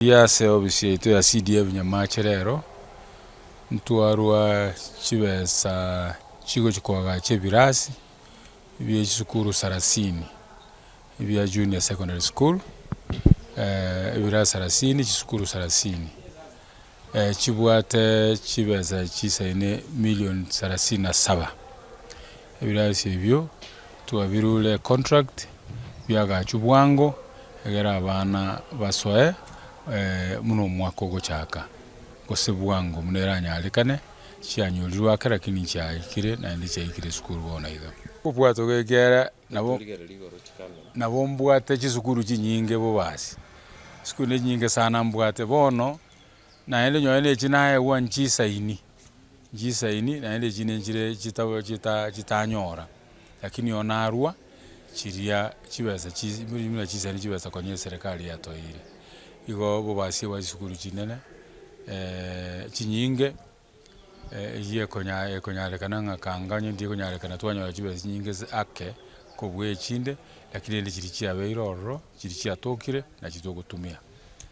Rigia ase ofisi yaito ya CDF Nyamache rero, ntwarwa chibesa chigochi koagacha ebirasi bie chisukuru sarasini, ebia junior secondary school, ebirasi sarasini, chisukuru sarasini. Chibwate chibesa chisaine million sarasini na saba. Ebirasi ebio twabirure econtract, biagachwe bwango, egere abana basoe buna omwaka ogochaka, gose bwango buna eranyarekane, chianyorirwe ake lakini nchiaikire naende chiaikire esukuru bono iga. Obwato ekiagera nabo nabo mbwate chisukuru chinyinge bobasi, chisukuru ne chinyinge sana mbwate bono, naende nonye na echi naegwa nchisaini, nchisaini naende echi ninchire chita chita chitanyora, lakini oo narwa chiria chibesa chi buna chisaini chibesa konya eserekari yatoeire. Igo obobasi bwa chisukuru chinene chinyinge. Eyio ekonya ekonyarekana ng'a kanga onye ndikonyarekana twanyora chibesa chinyinge ase ake kobua echinde, lakini rende chiria chiabeire ororo, chiria chiatokire, nachi togotumia.